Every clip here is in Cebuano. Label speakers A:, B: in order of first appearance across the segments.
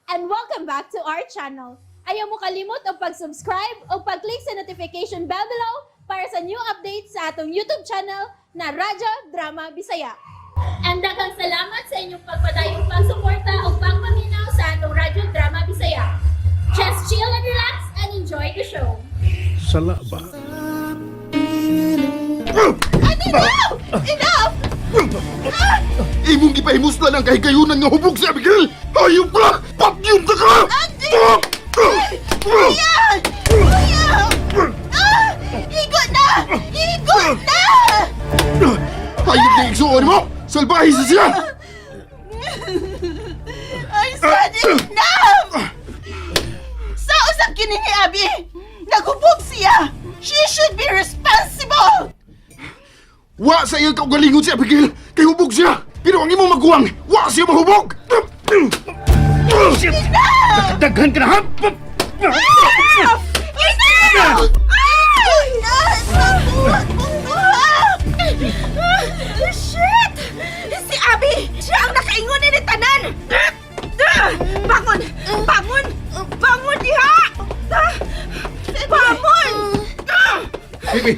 A: And welcome back to our channel. Ayaw mo kalimot og pag-subscribe o pag-click sa notification bell below para sa new updates sa atong YouTube channel na Radyo Drama Bisaya. And daghang salamat sa inyong pagpadayong pagsuporta o pagpaminaw sa atong Radyo Drama Bisaya. Just chill and relax and enjoy the show.
B: Sala ba?
C: Enough!
B: Imong gipahimuslan ang kahigayunan nga hubog si Abigail! Hayop ka! Patyon ta ka!
C: Andy! Kuya! Kuya! Ah! Igo na! Igo na!
B: Hayop na igsuon mo! Salbahe sa siya!
C: I said enough! Sa usap kini ni Abby, naghubog siya! She should be responsible!
B: Wa sa iyang kaugalingon si Abigail! Kay hubog siya! Pero ang imong maguwang, wa siya mahubog!
C: Enough!
B: Daghan ka na ha!
C: Enough! Enough! Igo na! Sa buhat mong duha! Shit! Si Abby! Siya ang nakaingon ni tanan! Bangon! Bangon! Bangon diha! Bangon!
B: Phoebe!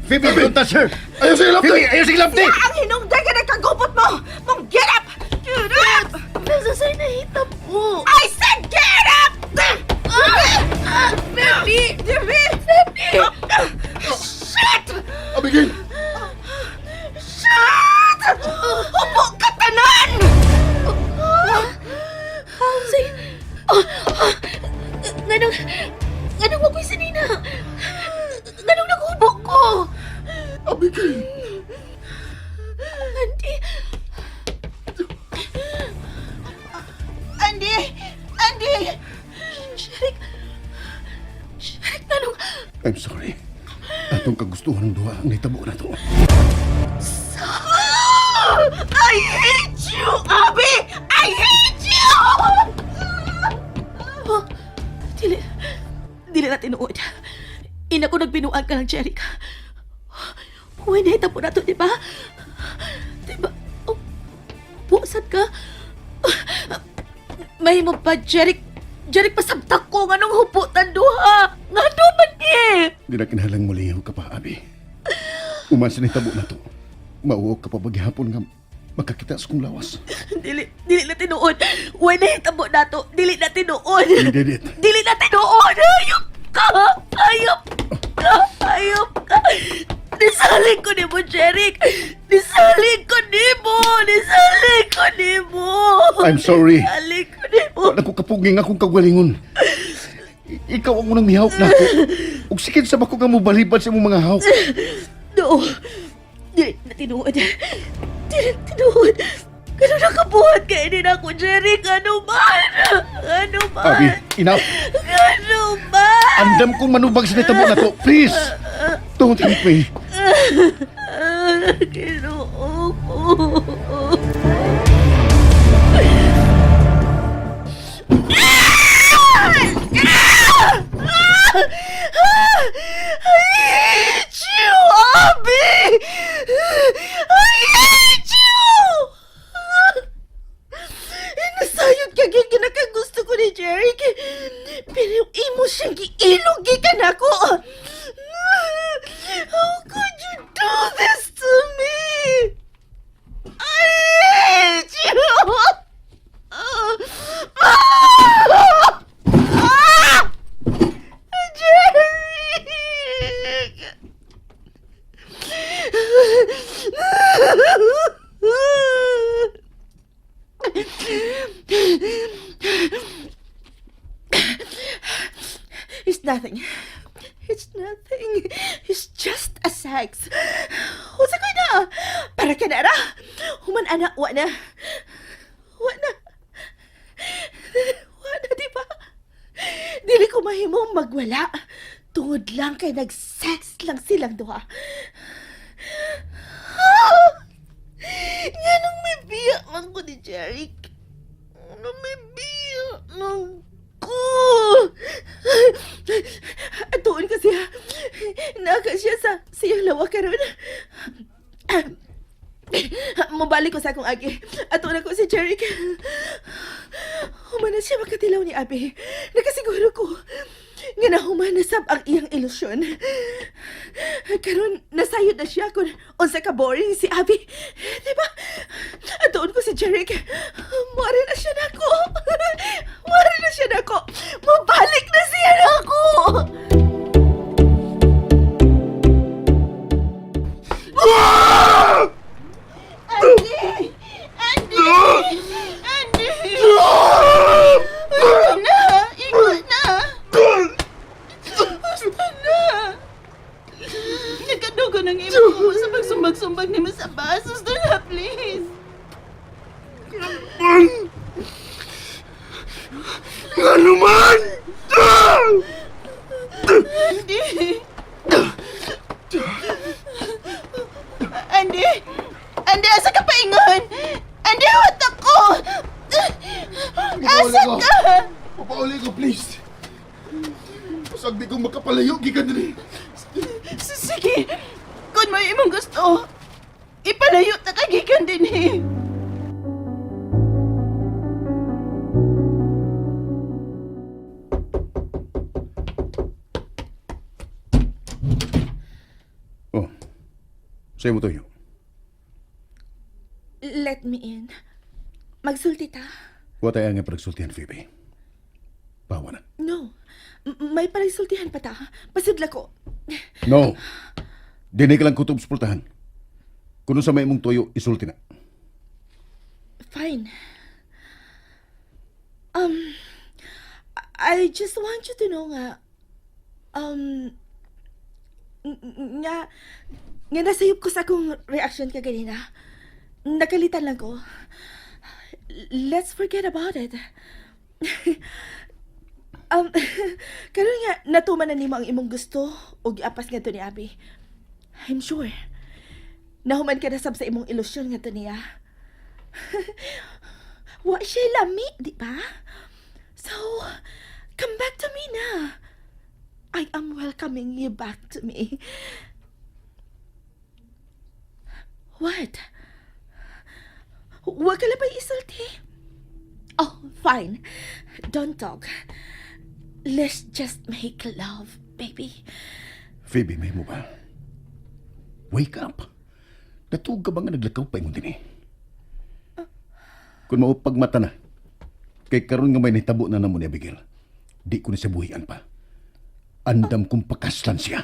D: Phoebe, don't touch her!
B: Ayaw sa ilapti!
D: Phoebe, ayaw sa ilapti!
C: Siya ang hinungdan ka nagkagupot mo! Mong get up! Get up!
E: Nasa nahita po.
C: I said get up!
E: Baby!
C: Baby!
E: Baby!
C: Shit!
B: Abigail!
C: Shit! Hubo ka tanan!
E: Say, nganong wako'y sinina? Nganong naghubo ko?
B: Abigail!
E: Andy,
C: Andy! Andy!
E: Sherik, Sherik, nganong,
B: I'm sorry. Atong kagustuhan ng duha ang nitabo na to.
C: I hate you, Abby! I hate you!
E: Oh, dili, dili na tinuod. Ina ko nagbinuan ka lang, Jeric. Uy, nahitabo na to, di ba? Di ba? Oh, buusad ka. May mo pa, Jeric. Jeric, pasabtak ko. Nganong hubutan duha? Ngano man eh?
B: Di na kinahanglang mulihaw ka pa, Abi. Uman sa nitabo na to. Mauok ka pa maghapon nga makakita sa kong lawas.
E: Dili, dili na tinuod. Uy, nahitabo na to. Dili na tinuod.
B: We did it.
E: Dili na tinuod! Hayop ka! Hayop ka! Hayop ka! Nisalig ko nimo, Jeric! Nisalig ko nimo! Nisalig ko nimo!
B: I'm sorry.
E: Nisalig ko nimo!
B: Wala ko kapuging akong kagalingon. Ikaw ang unang mihawk na ako. Ug sikid sa bako nga mobalibad sa imong mga hawk.
E: No! Dili na tinuod. Dili na tinuod. Ganun nakabuhat kay ni ako, Jeric. Ano man? Ano man?
B: Abi, enough.
E: Ano man?
B: Andam kong manubag sa nitabo na to. Please! Don't hit me.
E: Ginoo ko.
C: I hate you, Abby! I hate you! Nasayod ka gyud kinakagusto ko ni Jeric. Pero imo siyang giilog gikan ako. How could you do this to me? I hate you! Ah! Jeric! It's nothing. It's nothing. It's just a sex. Unsa ko na? Para ka na ra. Human ana, wa na. Wa na. Wa na, di ba? Dili ko mahimong magwala. Tungod lang kay nag-sex lang silang duha. Ah! Nganong may biya man ko ni Jeric? Nganong may biya man ko? Atuon kasi naka siya sa siyang lawa karon. Mobalik ko sa akong agi. Atuon ako si Jeric. Human na siya makatilaw ni Abi. Nakasiguro ko nga nahuman na sab ang iyang ilusyon. Karon nasayod na siya kung unsa ka boring si Abi. Di ba? Atuon ko si Jeric. Muari na siya nako. Muari na siya nako. Mabalik na siya nako.
F: Andy! Andy! Andy! Ikaw na! Ikaw na! Basta na! Nagkadugo ng imo ko sa pagsumbag-sumbag nimo sa basos. Doon na, please!
B: Ano man?
F: Andy! Andy! Andy, asa ka paingon? Andy, wat ako! Asa ka?
B: Papauli ko, please. Pasag di kong makapalayo, gikan diri.
F: Sige, kung may imong gusto, ipalayo ta ka gikan din eh.
B: Oh, sa'yo mo tuyo.
C: Let me in. Magsulti ta.
B: Wa tayo nga pagsultihan, Phoebe. Bawa na.
C: No. May paragsultihan pa ta. Pasudla ko.
B: No. Dinay ka lang kutob suportahan. Kuno sa may imong tuyo, isulti na.
C: Fine. Um, I just want you to know nga, um, nga, nga nasayop ko sa akong reaction kaganina. Nakalitan lang ko. Let's forget about it. Karon nga, natuman na nimo ang imong gusto o giapas nga to ni Abby. I'm sure. Nahuman ka na sab sa imong ilusyon nga to niya. Wa siya lami, di ba? So, come back to me na. I am welcoming you back to me. What? Wa ka lang ba isulti? Oh, fine. Don't talk. Let's just make love, baby.
B: Phoebe, may mo ba? Wake up. Natuog ka ba nga naglakaw pa imong dinhi? Kung maupag mata na, kay karon nga may nitabo na namo ni Abigail, di ko na siya buhian pa. Andam kong pakaslan siya.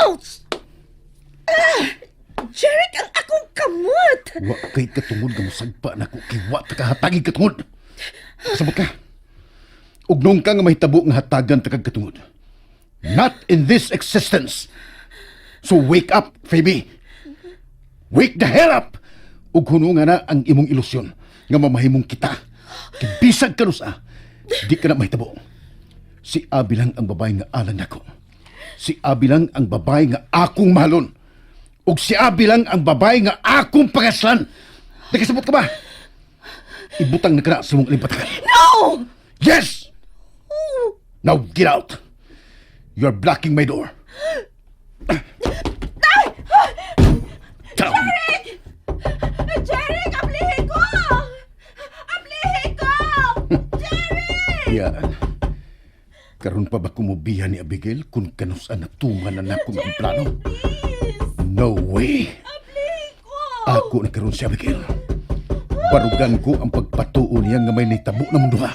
C: Ouch! Ah! Jeric, ang akong kamot!
B: Wa kay katungod nga mosagpa nako kay wa ta kahatagi katungod. Kasabot ka. Ugnong ka nga mahitabo nga hatagan ta kag katungod. Not in this existence. So wake up, Phoebe. Wake the hell up. Ug hununga na ang imong ilusyon nga mamahimong kita. Kay bisag kanusa, di ka na mahitabo. Si Abi lang ang babae nga alang nako. Si Abi lang ang babae nga akong mahalon. Ug si Abi lang ang babae nga akong pangaslan. Nakasabot ka ba? Ibutang na ka na sa mong alimpatakan.
C: No!
B: Yes! Now get out! You're blocking my door. Down.
C: Jeric, ablihin ko! Ablihin ko!
B: Yan. Karon pa ba kumubihan ni Abigail kung kanusa natuman na nako ang plano? No way!
C: Ablihin ko!
B: Ako na karon si Abigail. Barugan ko ang pagpatuo niya nga may nitabo na mundo ha.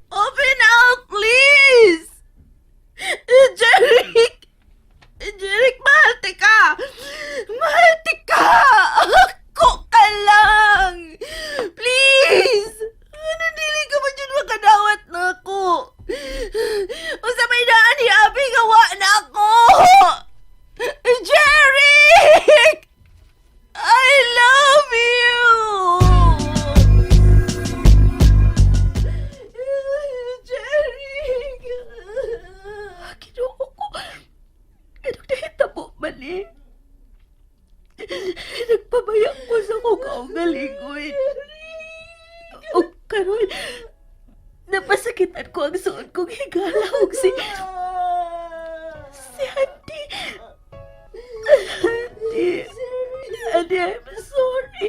C: Open up, please! Jeric! Jeric, mahal ti ka! Mahal ti ka! Ako ka lang! Please! Ano, dili ka ba dyan makadawat na ako? Unsa may daan ni Abi, gawa na ako! Jeric! I love you! Jeric!
E: Ginoo ko. Anong nahitabo man eh? Nagpabaya ko sa akong kaugalingon. O karon, napasakit Napasakitan ko ang suod kong higala ug si Andy. Andy. Andy, I'm sorry.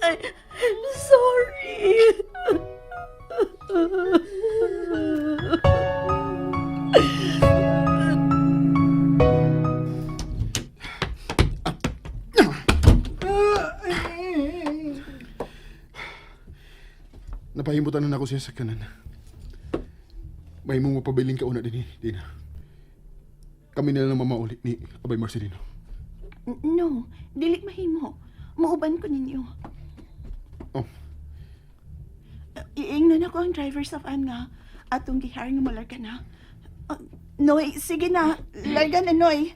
E: I'm sorry.
D: Napahimutan na nako siya sa kanan. May mong mapabiling ka una din eh, Dina. Kami na lang mamauli ni Abay Marcelino.
C: No, dili mahimo. Muuban ko ninyo.
D: Oh,
C: Iingnan ako ang driver sa van nga. Atong gihar nga malarga na. Noy, sige na. Larga na, Noy.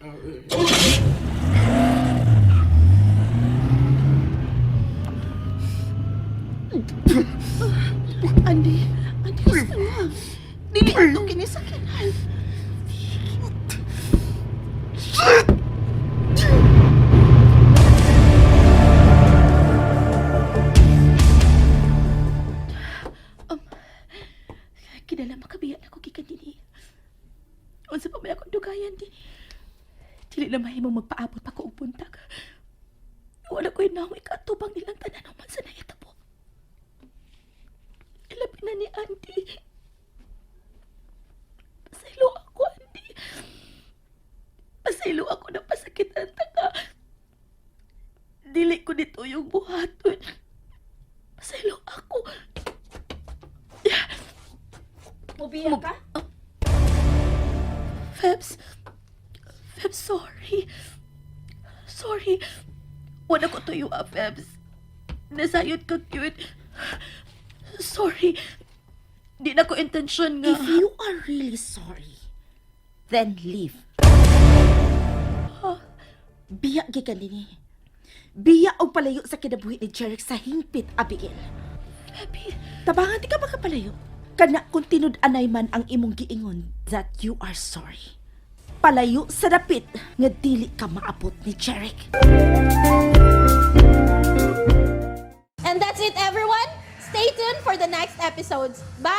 C: Andy, Andy, gusto na. Dili ito kinisakinan.
E: Kinala makabiya na ko gikan dinhi. Unsa pa may akong dugayan dinhi. Dili na mahimong magpaabot pa ko og buntag. Wala ko'y naong ikatubang nilang tanan man sa nahitabo. Ilabi na ni Andy. Pasaylo ako, Andy. Pasaylo ako na pasakitan ta ka. Dili ko dito yung buhaton. Pasaylo ako.
A: Mubiya ka?
E: Febs, Febs, sorry. Sorry. Wala ko tuyo, ah, Febs. Nasayod ka, cute. Sorry. Di na ko intensyon nga.
C: If you are really sorry, then leave. Biya gikan dinhi. Biya og palayo sa kinabuhi ni Jeric sa hingpit, Abigail.
E: Feby,
C: Tabangan di ka makapalayo. Kana kung tinud-anay man ang imong giingon that you are sorry. Palayo sa dapit nga dili ka maabot ni Jeric.
A: And that's it, everyone. Stay tuned for the next episodes. Bye!